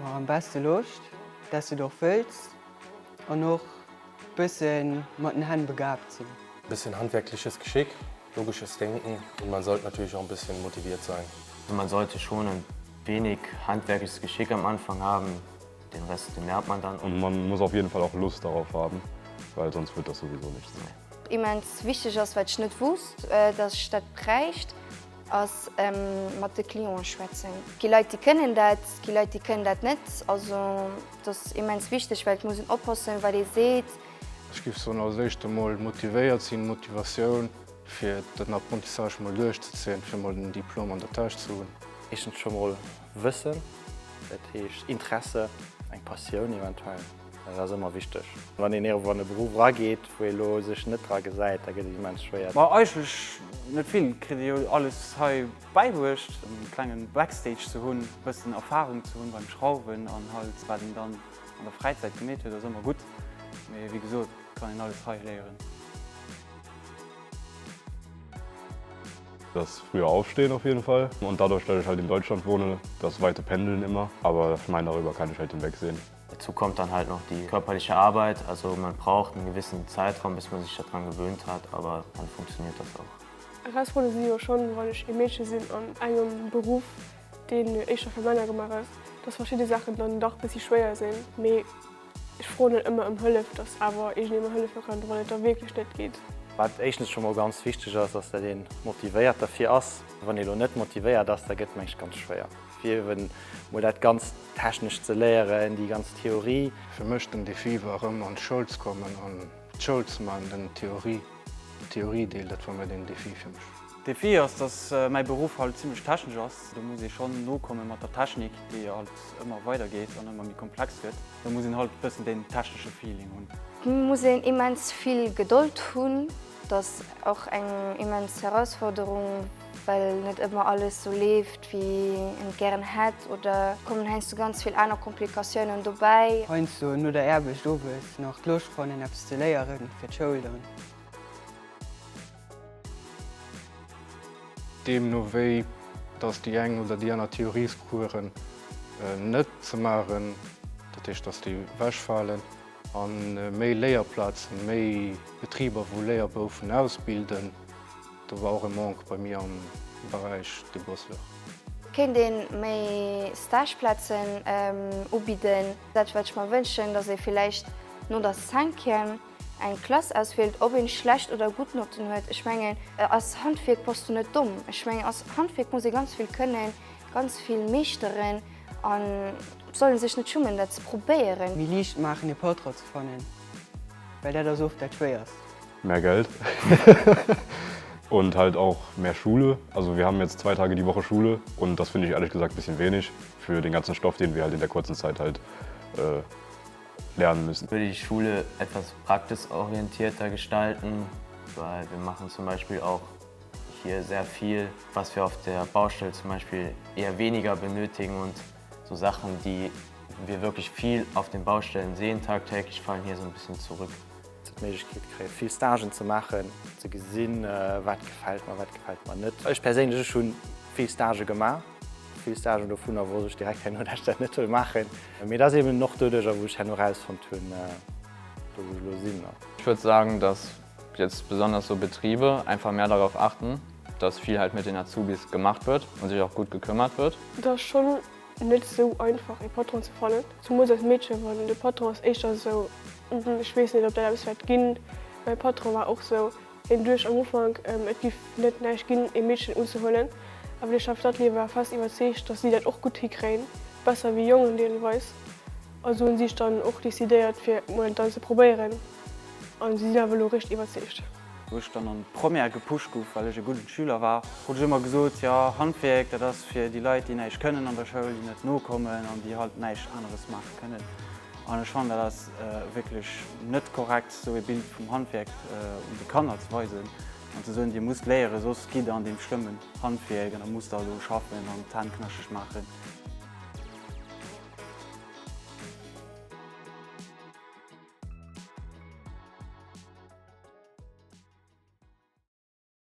Ma am beste Loscht, dass du et och wëlls an och bësse mat den Hänn begaabt sinn. Bisschen handwerkliches Geschick, logisches Denken und man sollte natürlich auch ein bisschen motiviert sein. Man sollte schon ein wenig handwerkliches Geschick am Anfang haben, den Rest, den lernt man dann. Und man muss auf jeden Fall auch Lust darauf haben, weil sonst wird das sowieso nichts. Immens wichteg ass, wat ech net wusst, dass ech dat bräicht, ass mat de Clienten schwätzen. Et gi Leit, déi kënnen dat, et gi Leit, déi kënnen dat net. Also et ass immens wichteg, well et muss een oppassen, wat ee seet. Ech géif soen, als éischt emol motivéiert sinn, Motivatioun fir den Apprentissage mol duerchzezéien, fir mol den Diplom an der Täsch ze hunn. Éischtens scho mol Wëssen, dat heescht Interesse, eng Passioun eventuell. Dat ass ëmmer wichteg. Wann een iergendwou an e Beruff erageet, wou ee elo sech net dra gesäit, da gëtt et immens schwéier. Ma eigentlech net vill, kritt ee jo alles hei bäibruecht. En klengen Backstage ze hunn, e bëssen Erfahrung ze hunn beim Schrauwen an halt wat een dann an der Fräizäit gemeet huet ass ëmmer gutt. Mee wéi gesot, kann een alles hei léieren. Das frühe Aufstehen auf jeden Fall und dadurch, dass ich halt in Deutschland wohne, das weite Pendeln immer. Aber ich meine, darüber kann ich halt hinwegsehen. Dazu kommt dann halt noch die körperliche Arbeit, also man braucht einen gewissen Zeitraum, bis man sich daran gewöhnt hat, aber dann funktioniert das auch. Erausfuerdernd si jo schonn, wann ech ee Meedche sinn an engem Beruff, deen éischter fir Männer gemaach ass, dass verschidde Saachen dann dach bëssi schwéier sinn. Mee ech froen dann ëmmer ëm Hëllef, dass awer iergendee mer hëllefe kann, wann et da wierklech net geet. Wat éischtens scho mol ganz wichteg ass, ass dat ee motivéiert derfir ass. Wann ee lo net motivéiert ass, da gëtt et mengt ech ganz schwéier. Fir eben mol dat ganzt Technescht ze léieren, déi ganz Theorie. Fir mech den Défi war erëm an d'Schoul ze kommen an d'Schoul ze man, den Theorie, den Theoriedeel, dat war mei den Défi fir mech. Défi ass, dass mäi Beruff halt zimlech technesch ass. Do muss ee schonn nokomme mat der Technik, déi halt ëmmer weider geet an ëmmer méi komplex gëtt. Do muss een halt bëssen deen technesche Feeling hunn. Et muss een immens vill Gedold hunn. Et ass och eng immens Herausforderung, well net ëmmer alles sou leeft, wéi een et gären hätt oder kommen heiansdo ganz vill aner Komplikatiounen dobäi. Heiansdo no der Aarbecht owes nach d'Loscht fannen eppes ze léieren fir d'Schoul dann. Deemno wéi dass déi eng oder déi aner Theoriescoursen net ze maachen, dat heescht dass déi ewechfalen, a méi Léierplazen, méi Betriber wou Léierboufen ausbilden. Do war och e Manque bei mir am Beräich de Bossleur. Kéint een méi Stageplazen ubidden. Dat wat ech mer wënschen, dass ee villäicht no der Cinquième eng Klass auswielt, ob een schlecht oder gutt Notten huet. Ech mengen als Handwierk bass du net domm. Ech mengen als Handwierk muss ee ganz vill kënnen, ganz vill meeschteren an soll een sech net schummen dat ze probéieren. Méi liicht maachen e Patron ze fannen, well dat ass oft dat schwéierst. Mehr Geld und halt auch mehr Schule. Also wir haben jetzt zwei Tage die Woche Schule und das finde ich ehrlich gesagt bisschen wenig für den ganzen Stoff, den wir halt in der kurzen Zeit halt äh, lernen müssen. Ich würde die Schule etwas praxisorientierter gestalten, weil wir machen zum Beispiel auch hier sehr viel, was wir auf der Baustelle zum Beispiel eher weniger benötigen und so Sachen, die wir wirklich viel auf den Baustellen sehen tagtäglich, fallen hier so ein bisschen zurück. D'Méiglechkeet kréien, vill Stagen ze maachen, ze gesinn, wat gefält mer, wat gefält mer net. Ech perséinlech, ech hu vill Stagë gemaach, vill Stagen dovunner wosst ech direkt herno, dat ech dat net wëll maachen. Mee et ass eben och doduercher, wou ech herno erausfonnt hunn, do wou ech elo sinn. Ich würde sagen, dass jetzt besonders so Betriebe einfach mehr darauf achten, dass viel halt mit den Azubis gemacht wird und sich auch gut gekümmert wird. Et ass schonn net sou einfach ee Patron ze fannen, zemools als Meedchen, wann de Patron ass éischter esou, ech weess net ob dat eppes wäert ginn. Mäi Patron war och sou, hien duecht am Ufank et giff net näischt ginn ee Meedchen unzehuelen, awer de Chef d'Atelier war fest iwwerzeegt, datt si dat och gutt hikréien, besser wéi Jongen deelweis. Also hunn si sech dann och decidéiert fir et mol dann ze probéieren an si sinn awer elo richteg iwwerzeegt. Wou ech dann an d'Première gepusht gouf, well ech e gudden Schüler war, krut ech ëmmer gesot, jo, Handwierk, dat ass fir déi Leit, déi näischt kënnen an der Schoul, déi net nokommen an déi halt näischt aneres maache kënnen. An ech fannen, dat ass wierklech net korrekt, esou e Bild vum Handwierk un de Kanner ze weisen an ze soen, Dir musst léieren, soss gitt der an deem schlëmmen Handwierk an da musst der elo schaffen an d'Hänn knaschteg maachen.